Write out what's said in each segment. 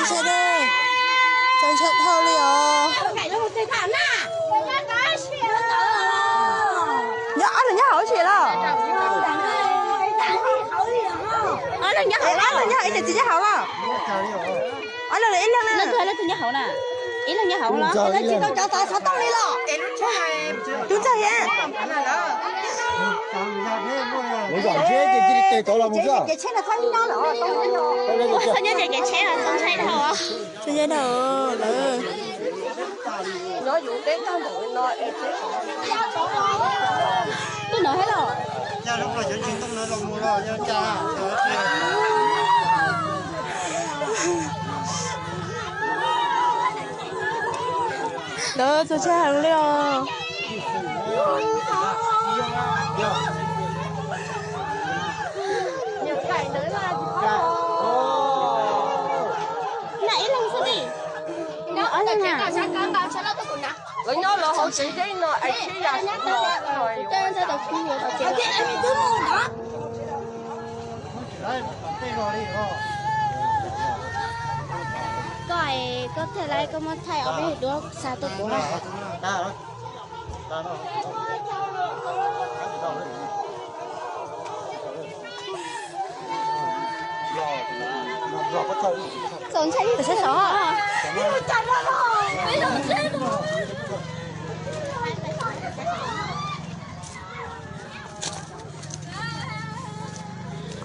Txaus ntshai dhau li os. Nyob ob leeg nyob hauv tsis los? Ob leeg nyob hauv, ob leeg nyob hauv, ib leeg tsis nyob hauv los? Ob leeg ib leeg na. Ib leeg nyob hauv los? Tub ntxawg thiab. Ua txhob nyob ces kev tsheb los txaus ntshai dhau. Txaus ntshai dhau lawm. Tuaj no thiab los? Lawv txaus ntshai heev li os. Lawv nyob lawv hauv tsev zeb no es tsheb ya los. Koj, koj thaij lawv, koj muab thaij ob peb duab xa tuaj kuv na. Txaus ntshai ib tug sab sov.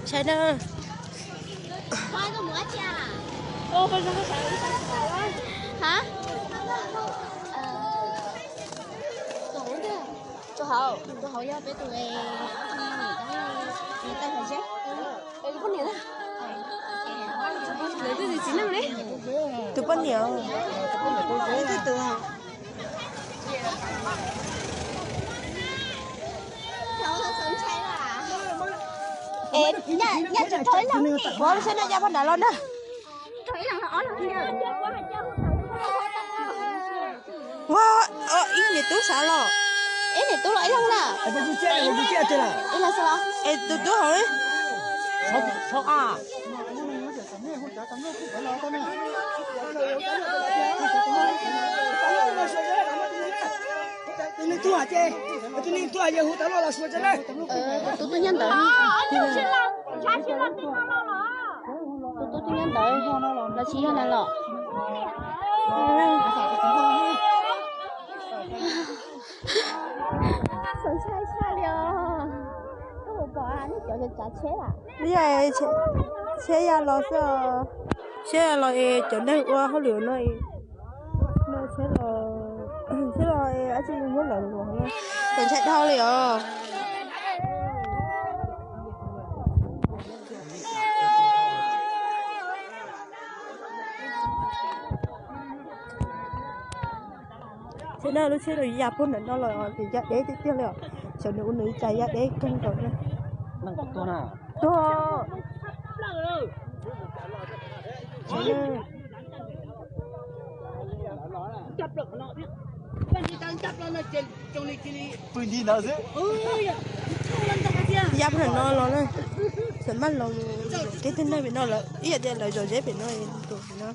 Ntshai na. Hab, tus hauv, tus hauv yog peb tus, tus poj niam, tus poj niam, tus poj niam, tus poj niam. Ua lub siab na, ya pog nrad los na. Ua, ib niam tub xav los. Ib niam tub los ib leeg na. Ib leeg xwb los? Es tus tub hauv. Tus tub tuaj nyob ntawd. Tus tub tuaj nyob ntawd, los tsis yog na los. Xav ntshai tshaj li os. Koj puas pom nej cov tsav tsheb a? Tsheb ya los xwb. Tsheb ya los es cov neeg ua hauj lwm no, tsheb los, tsheb los dab tsi muab lawv luag na. Xav ntshai dhau li os. Tsheb na, lub tsheb no ya puag ntawm no los ces ya deb tiag tiag li os. Xyov nws ua nws li cas ya deb kawg nkaus na. Tuag. Ya puag ntawm no los na. Xam maj los, kev tib neeg pem no lawm, ib yam tias lawv zom zeb pem no, tus pem no.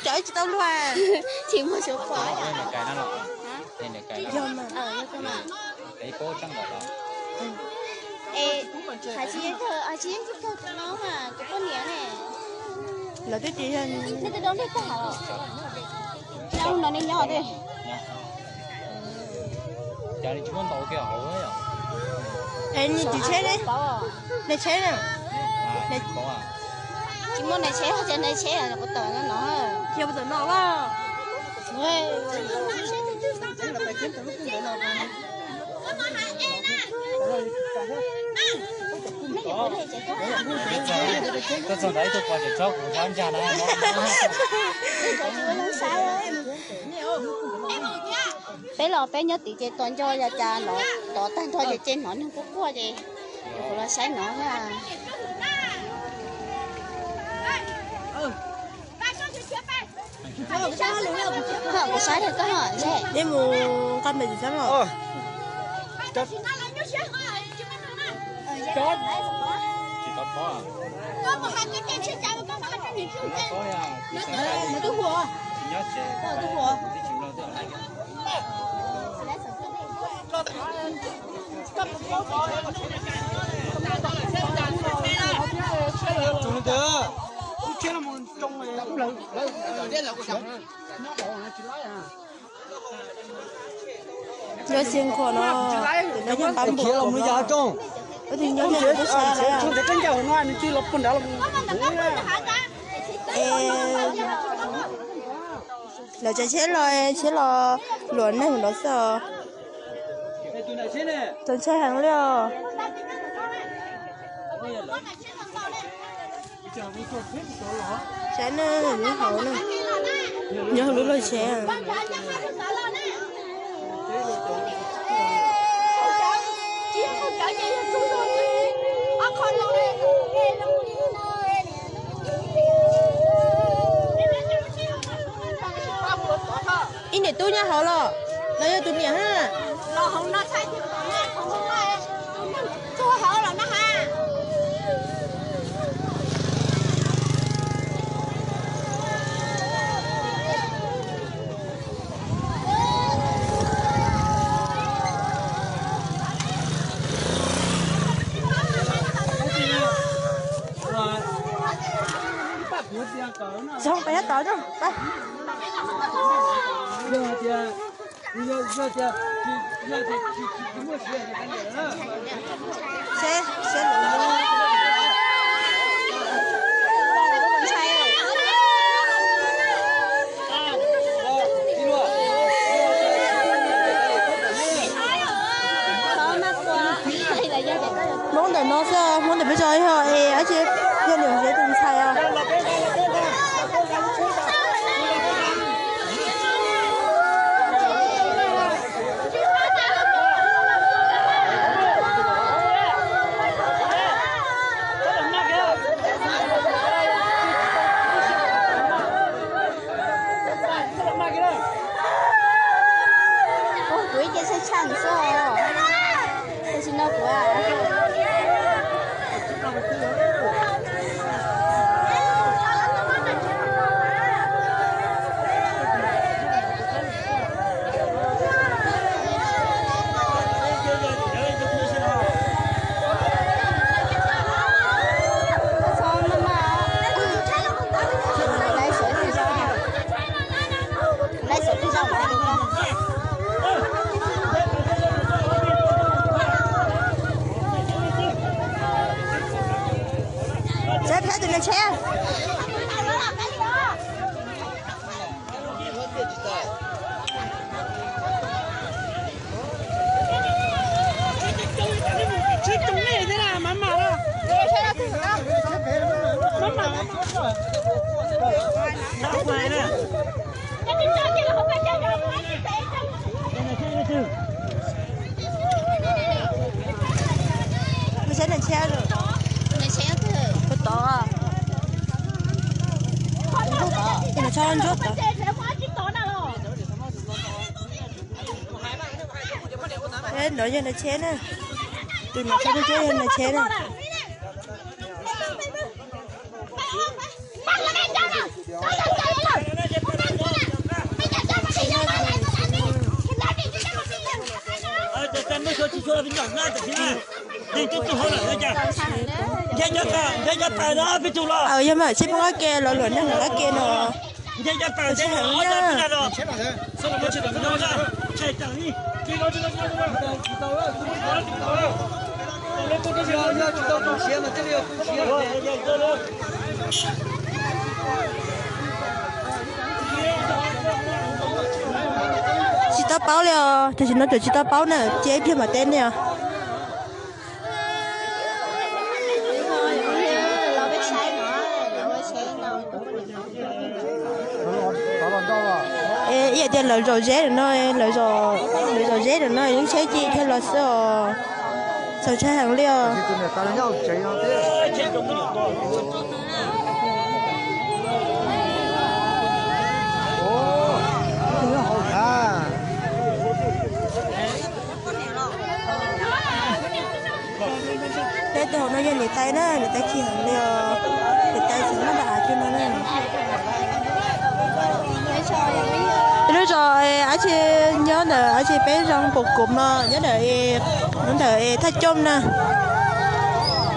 Cov ib tsis tau luag. Tsis muaj xyov pom. Yog mas. Hais tsis yeej kawg, hais tsis yeej kawg tus no mas tus poj niam ne. Lawv twb tias yog nej twb dob nplej tag los. Nyob no nej nyob twb. Es nws tus tsheb ne? Nws tsheb na? Tsis muaj nws tsheb, hos nws tsheb puas tawm no no. Yog puas tawm no los? Tuaj txog ntawd ib tug pom tseem tsob kuv tsob ntsa na. Peb los peb nyob tim ces tos nco yog cas los tos tag nrho ces ces hnov neeg quaj quaj ces kuv los saib no na. Kuv saib koj neb mus nqa me tsis sab los. Nyob xyoo kho no, no yog npab npua, tus nyob nyob tus sab lawm. Es lawv tsav tsheb los, tsheb los luam neeg los xwb os. Txaus ntshai heev li os. Saib na, nyob hauv na, nyob hauv lub loj tsheb. Ib niam tub nyob hauv los, los yog tus niam ha. Zoo, peb nyob tod zoo, peb. Hmoob ntawm no xwb, Hmoob ntawm peb tso yog es dab tsi, yog niam txiv tus ntxhais os. Kuv ib ce tshaj tshaj xwb os. Tam sim no kuv Saib, saib tus neeg tsheb. Saib neeg tsheb, neeg tsheb puag tod, tus neeg tsheb ntsuab tod. Nov yog neeg tsheb na, tus neeg tsheb ntsuab yog neeg tsheb na. Yog mas, sib poob qab ke los luam neeg qab ke no. Sib heev na. Tsis tau paub li os, tam sim no tseem tsis tau paub na, cia ib pliag mam teb nej os. Tias lawv zom zeb no, lawv zom zeb no, lub tsheb ci thiaj los xwb os. Txaus ntshai heev li os. Peb tus hauv no yog niam tais na, niam tais chim heev li os. Niam tais tseem nyob rau av cug no na. Lub zos dab tsi nyob ntawm dab tsi peb zos Pum Kuv no nyob ntawm, nyob ntawm Thaj Coj na.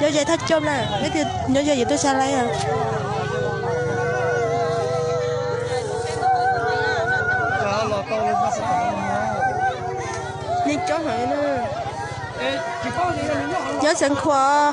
Nyob ze Thaj Coj na, leej twg nyob ze yuav tuaj saib laib os. Neeg coob heev na. Nyob Xeev Khuam.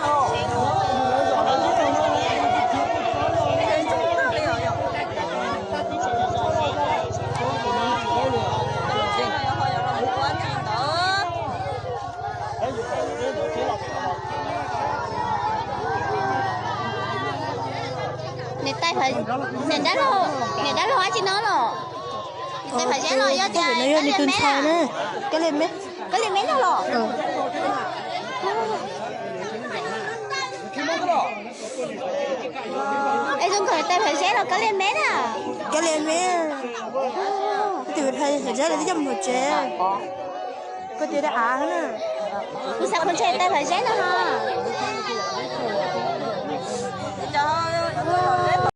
Niam tais, niam dab laug, niam dab laug dab tsi no los? Niam tais Phav Zeb los yog tias no yog nws tus ntxhais na. Kab Lis Meb, Kab Lis Meb no los? Es zoo nkaus niam tais Phav Zeb los Kab Lis Meb na. Kab Lis Meb, tus Phav Zeb los twb coj mus hauv tsev. Koj tias dab av na. Kuv xav qhov ntshe tais Phav Zeb no ho.